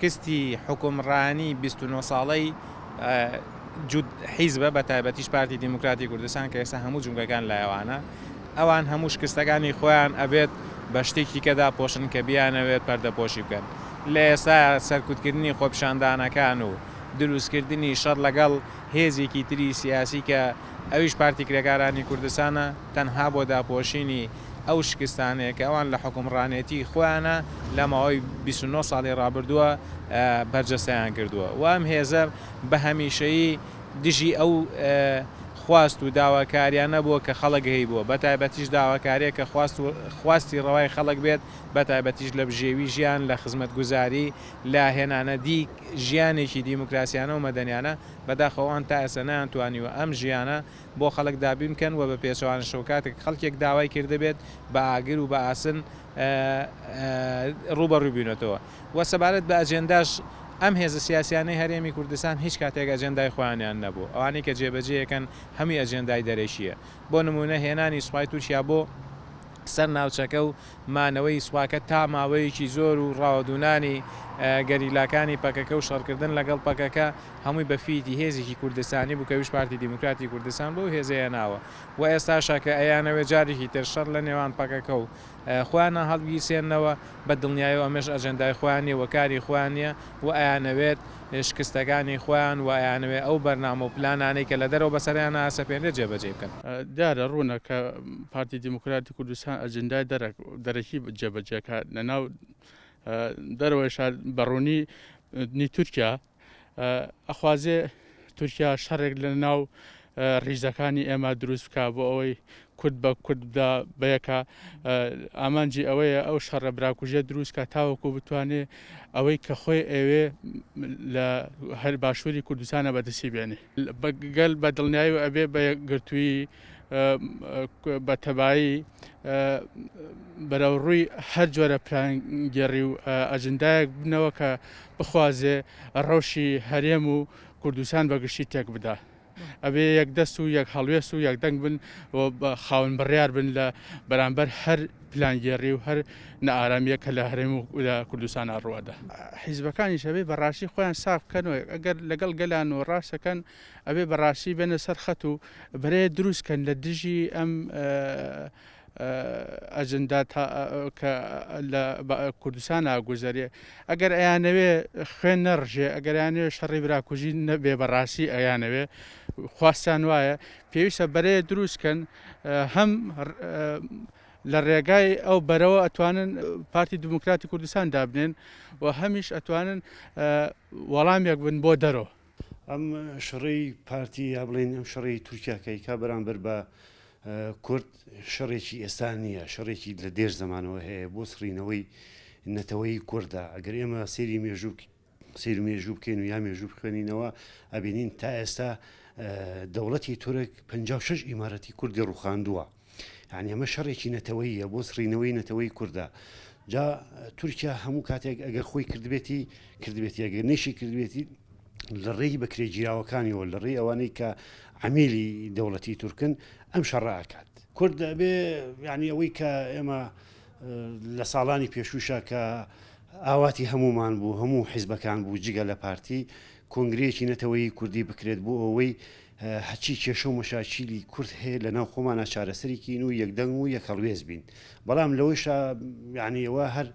شکستی حوکمڕانی 29 ساڵەی جووت حیزبە بە تایبەتیش پارتی دیموکراتی کوردستان کە ئێستا هەموو جومگەکان لایەوانە ئەوان هەموو شکستەکانی خۆیان ئەبێت بە شتێکی کە داپۆشن کە بیانەوێت پەردەپۆشی بکەن لە ئێستا سەرکوتکردنی خۆپیشاندانەکان و دروستکردنی شەڕ لەگەڵ هێزێکی تری سیاسی کە ئەویش پارتی کرێکارانی کوردستانە تەنها بۆ داپۆشینی ئەو شکستانەیە کە ئەوان لە حوکمڕانێتی خۆیانا لە ماوەی 29 ساڵی ڕابردووە بەرجەستەیان کردووە و ئەم هێزە بە هەمیشەیی دژی ئەو خواست و داواکاریانە بووە کە خەڵک هەیبووە، بە تایبەتیش داواکارییەک کە خواست و خواستی ڕەوای خەڵک بێت، بە تایبەتیش لە بژێوی ژیان، لە خزمەتگوزاری، لە هێنانەدی ژیانێکی دیموکراسیانە و مەدەنیانە، بەداخەوە ئەوان تا ئێستا نەیانتوانیوە ئەم ژیانە بۆ خەڵک دابین بکەن و بە پێچەوانەشەوە کاتێک خەڵکێک داوای کردبێت بە ئاگر و بە ئاسن ڕووبەڕووی بووینەتەوە و سەبارەت بە ئەجێنداش ئەم هێزە سیاسیانەی هەرێمی کوردستان هیچ کاتێک ئەجێندای خۆیانیان نەبوو ئەوانەی کە جێبەجێیەکەن هەمووی ئەجێندای دەرەکییە بۆ نموونە هێنانی سوپای تورکیا بۆ سەر ناوچەکە و مانەوەی سوپاکە تا ماوەیەکی زۆر و ڕاوەدوونانی گەریلاکانی پەکەکە و شەڕکردن لەگەڵ پەکەکە هەمووی بە فیتی هێزێکی کوردستانی بوو کە ئەویش پارتی دیموکراتی کوردستان بوو ئەو هێزەی هێناوە و ئێستاشە کە ئەیانەوێ جارێکی تر شەڕ لە نێوان پەکەکە و خۆیانا هەڵبگیرسێننەوە بە دڵنیایەوە ئەمەش ئەجێندای خۆیان نیە و کاری خۆیان نیە و ئەیانەوێت شکستەکانی خۆیان و ئەیانەوێت ئەو بەرنامە و پلانانەی کە لە دەرەوە بەسەریانا ئەسەپێنرێت جێبەجێی بکەن. دیارە ڕوونە کە پارتی دیموکراتی کوردستان ئەجندای دەرەکی جێبەجێ کات لە ناو دەرەوەیشا بە ڕوونی نی تورکیا ئەخوازێ تورکیا شەڕێک لە ناو ڕیزەکانی ئێمە دروست بکا بۆ ئەوەی کورد بە کورد بدا بەیەکا ئامانجی ئەوەیە ئەو شەڕە براکوژیە دروست کا تاوەکو بتوانێ ئەوەی کە خۆی ئەوێ لە هەر باشووری کوردستانە بەدەستی بێنێ گەل بە دڵنیایی و ئەبێ بە یەکگرتوویی بە تەبایی بەرەو ڕووی هەر جۆرە پلانگێڕی و ئەجندایەک بنەوە کە بخوازێ ڕەوشی هەرێم و کوردستان بە گشتی تێک بدا. ئەبێ یەک دەست و یەک هەڵوێست و یەک دەنگ بن و خاوەن بڕیار بن لە بەرامبەر هەر پلانگێڕی و هەر نائارامییەک کە لە هەرێم و لە کوردستانا ڕووئەدا. حیزبەکانیش ئەبێ بە ڕاستی خۆیان ساغ بکەنەوە، ئەگەر لەگەڵ گەلان و ڕاستەکەن ئەبێ بە ڕاستی بێنە سەر خەت و بەرەیە دروست کەن لە دژی ئەم ئەجندا کە لە کوردستان ئاگوزەرێ ئەگەر ئەیانەوێ خوێن نەڕژێ ئەگەر ئەیانەوێ شەڕی براکوژی نەبێ بەڕاستی ئەیانەوێ خواستیان وایە پێویستە بەرەیە دروست کەن هەم لە ڕێگای ئەو بەرەوە ئەتوانن پارتی دیموکراتی کوردستان دابنێن و هەمیش ئەتوانن وەڵامێک بن بۆ دەرەوە. ئەم شەڕەی پارتی یا بڵێین ئەم شەڕەی تورکیا کە ئەیکا بەرامبەر بە کورد شەڕێکی ئێستا نییە، شەڕێکی لە دێر زەمانەوە هەیە بۆ سڕینەوەی نەتەوەی کوردە. ئەگەر ئێمە سەیری مێژوو سەیر مێژوو بکەین و یا مێژوو بخوێنینەوە ئەبینین تا ئێستا دەوڵەتی تورک 56 ئیمارەتی کوردی ڕوخاندووە. یعنی ئەمە شەڕێکی نەتەوەیە بۆ سڕینەوەی نەتەوەی کوردە جا تورکیا هەموو کاتێک ئەگەر خۆی کردبێتی کردبێتی ئەگەر نەشی کردبێتی لە ڕێی بەکرێگیراوەکانیەوە لە ڕێی ئەوانەی کە عەمیلی دەوڵەتی تورکن ئەم شەڕە ئەکات. کورد ئەبێ یعنی ئەوەی کە ئێمە لە ساڵانی پێشووشا کە ئاواتی هەموومان بوو هەموو حیزبەکان بوو جگە لە پارتی کۆنگرەیەکی نەتەوەیی کوردی بکرێت بۆ ئەوەی هەرچی کێشە و مەشاکیلی کورد هەیە لە ناو خۆمانا چارەسەری کەین و یەکدەنگ و یەکهەڵوێست بین بەڵام لەوەیشا یانی ئەوە هەر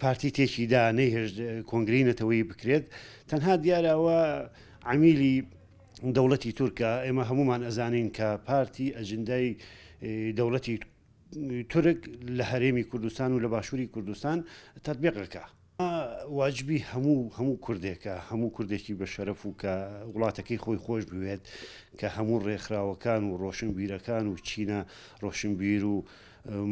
پارتی تێکی دا نەیهێشت کۆنگرەی نەتەوەیی بکرێت تەنها دیارە ئەوە عەمیلی دەوڵەتی تورکە ئێمە هەمومان ئەزانین کە پارتی ئەجندای دەوڵەتی تورک لە هەرێمی کوردستان و لە باشووری کوردستان تەتبیق ئەکا. واجبی هەموو هەموو کوردێکە، هەموو کوردێکی بە شەرەف و کە وڵاتەکەی خۆی خۆش بوێت، کە هەموو ڕێکخراوەکان و ڕۆشنبیرەکان و چینە ڕۆشنبیر و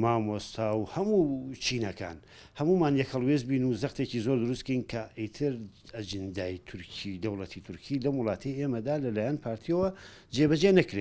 مامۆستا و هەموو چینەکان هەموومان یەکهەڵوێست بین و زەختێکی زۆر دروست کەین کە ئیتر ئەجندای تورکی دەوڵەتی تورکی لەم وڵاتەی ئێمەدا لەلایەن پارتیەوە جێبەجێ نەکرێت.